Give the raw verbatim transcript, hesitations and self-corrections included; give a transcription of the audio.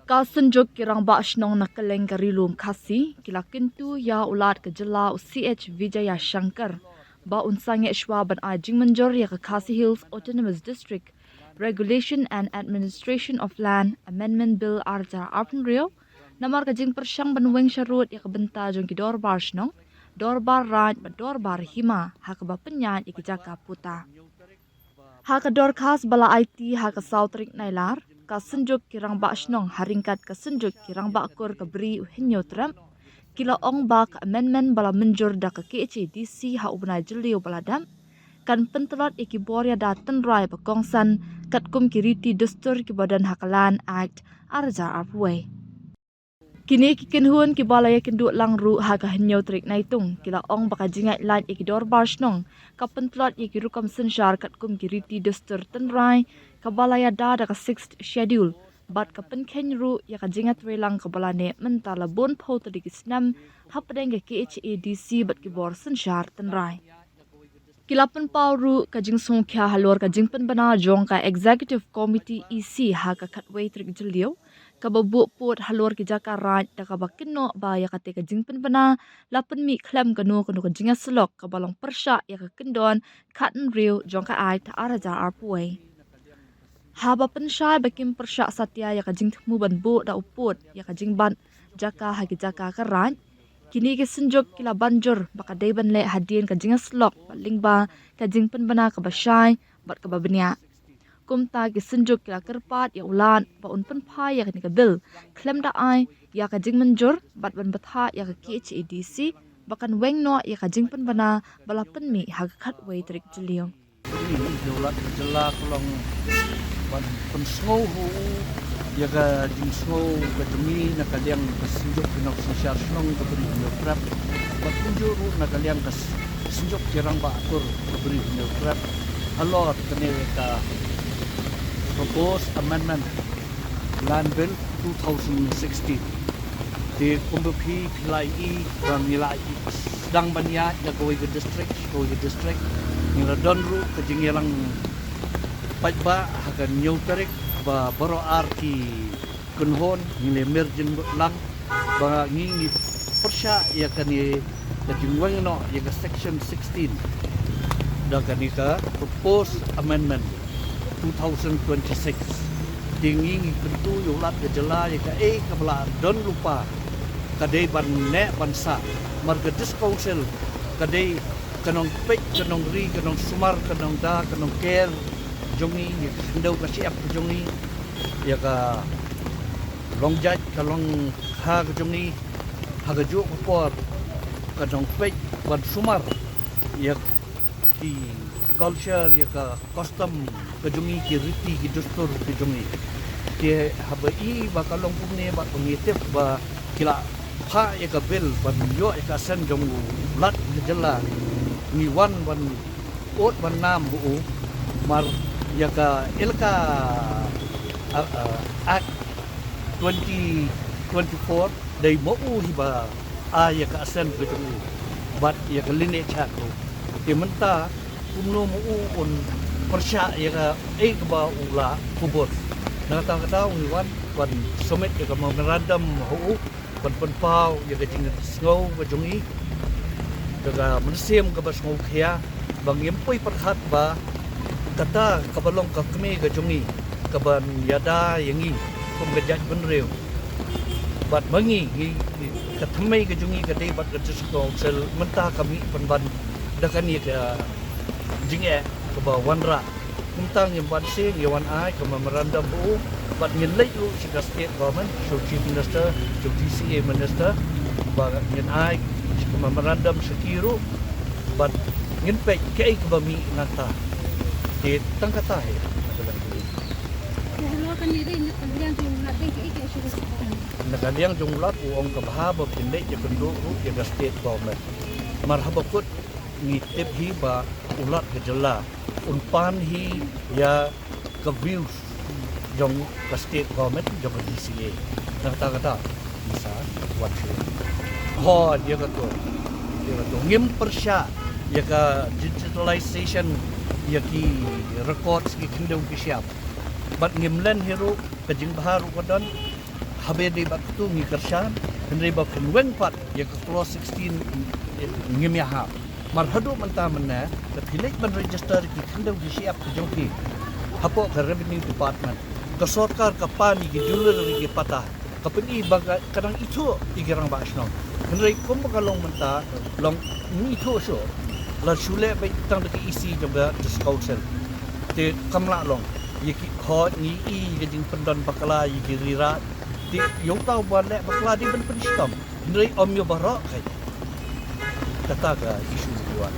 Ka Synjuk ki Rangbah Shnong na kylleng ka Ri Lum Khasi ki la kyntu ïa u Lat ka Jylla u C H Vijayashankar ba un sangeh shuwa ban ai jingmynjur ïa ka Khasi Hills Autonomous District Regulation and Administration of Land Amendment Bill ar hajar arphew hynriew, namar ka jingpyrshang ban weng sharud ïa ka bynta jong ki dorbar shnong, dorbar raid bad dorbar hima ha kaba pynïaid ïa ki jaka puta. Ha ka dorkhas ba la aiti ha ka saw tarik Nailar, ka Synjuk ki Rangbah Shnong ha ryngkat ka Synjuk ki Rangbah Kur ka Bri u Hynñiewtrep ki la ong ba ka amendment ba la mynjur da ka K H A D C ha u bnai Jylliew ba la dep kan pyntlot ïa ki bor ïada tynrai ba kongsan katkum ki riti dustur kiba don ha ka Land Act ar hajar arphew wei. Kine ki kynhun kiba la ïakynduh lang ruh ha ka hynñiew tarik Naitung ki la ong ba ka jingïaid lait ïa ki dorbar shnong ka pyntlot ïa ki rukom synshar katkum ki riti dustur tynrai kaba la ïada da ka Sixth Schedule bad ka pynkheiñ ruh ïa ka jingïatreilang kaba la neh mynta la bun phew tylli ki snem hapdeng ka K H A D C bad ki bor synshar tynrai. Ki la pynpaw ruh ka jingsngewkhia halor ka jingpynbna jong ka Executive Committee E C ha ka khatwei tarik Jylliew kaba buh pud halor ki jaka raid da kaba kynnoh ba ïa kata ka jingpynbna la pynmih khlem kano kano ka jingïasyllok kaba long pyrshah ïa ka kyndon khathynriew jong ka Act ar hajar arphew wei. Haba pynshai ba kim pyrshah satia ïa ka jingthmu ban buh da u pud ïa ka jingbat jaka ha ki jaka ka raid, kine ki Synjuk ki la ban jur ba ka dei ban leh hadien ka jingïasyllok bad lyngba ka jingpynbna kaba shai bad kaba bniah. Kumta ki Synjuk ki la kyrpad ïa u Lat ba un pynphai ïa kane ka Bill khlem da ai ïa ka jingmynjur bad ban bthah ïa ka K H A D C ba kan weng noh ïa ka jingpynbna ba la pynmih ha ka khatwei tarik Jylliew. Ïa u Lat ka Jylla ka long ban pynsngew ha u ïa ka jingsngew ka jong ngi na ka liang ka Synjuk ki Nongsynshar Shnong ka Bri Hynñiewtrep bad kumjuh ruh na ka liang ka Synjuk ki Rangbah Kur ka Bri Hynñiewtrep halor kane ka Proposed Amendment Land Bill two thousand sixteen. Te kumba phi phi la ïohi ba ngi la ïohi sdang ban ïaid na kawei ka district sha kawei ka district, ngi la don ruh ka jingïalang paidbah ha ka hynñiew tarik ba baroh ar ki kynhun ngi la mer jingmut lang ba ngi ngi pyrshah ïa kane ka jingweng noh ïa ka Section sixteen da kane ka Proposed Amendment two thousand twenty-six. Te ngi ngi kyntu ïa u Lat ka Jylla ïa kaei kaba la don lypa ka dei ban neh ban sah. Mar ka District Council ka dei ka nongpeit, ka nongri, ka nongsumar, ka nongda, ka nongker jong ngi, ïa ka khyndew ka shyiap ka jong ngi, ïa ka long jait ka long kha ka jong ngi. Ha kajuh ka por ka nongpeit ban sumar ïa ki culture, ïa ka custom ka jong ngi, ki riti ki dustur ki jong ngi. Te haba i ba ka long kumne bad ba ngi tip ba ki la phah ïa ka Bill ban ïoh ïa ka assent jong u Lat ka Jylla, ngi wan ban ud ban nam ha u. Mar ïa ka Elaka, ah, ah, Act twenty twenty-four dei ma u hi ba ai ïa ka assent ka jong u bad ïa ka lineage ha u. Te mynta kumno ma u un pyrshah ïa kaei kaba u la kubur. Na kata kata u ngi wan ban submit ïa ka memorandum ha u ban pynpaw ïa ka jingsngew ka jong ngi. Ka, ka mynsiem kaba sngewkhia ba ngim poi pyrkhat ba kata kaba long ka kmie ka jong ngi kaban ïada ïa ngi kum ka jaitbynriew. Bad ma ngi, ngi, ngi, ka thymmei ka jong ngi ka dei bad ka District Council mynta ka mih pynban da kane ka jingeh kaba wanrah. Kumta ngin ban seng ïa wan ai ka memorandum u bad ngin leit ruh sha ka State Government, sha u Chief Minister, sha u D C A Minister, ba ngin ai sha ka memorandum sha ki ruh bad ngin peit kaei kaba mih nangta. Te tang kata hi. Na ka liang jong u Lat u ong ka bha ba phin leit ïakynduh ruh ïa ka State Government. Mar haba kut ngi tip hi ba u Lat ka Jylla un pan hi ïa ka views jong ka State Government, jong ka D C A. Na kata kata ngi sa wan shuh. Ho, ïa kato, ïa kato ngim pyrshah ïa ka digitalization, ïa ki records ki khyndew ki shyiap. Bad ngim len hi ruh, ka jingbha ruh ka don. Haba dei ba katu ngi kyrshan, hynrei ba phin weng pat ïa ka clause sixteen ngim ïahap. Mar haduh mynta mynne, lada phi leit ban register ki khyndew ki shyiap ki jong phi hapoh ka revenue department, ka sorkar ka pan ïa ki jeweler ïa ki pata, ka pyni ba ka dang ithuh ïa ki rangbah shnong. Hynrei kumba ka long mynta, long ngim ithuh shuh. La shu leh beit tang da ka E C jong ka District Council. Te kam lah long. Ïa ki, hooid, ngi i ïa ka jingpyndon bakla ïa ki rira. Te ïa uta uba leh bakla dei ban pynshitom. Hynrei ym ïa baroh kai. Kata ka issue ki wan.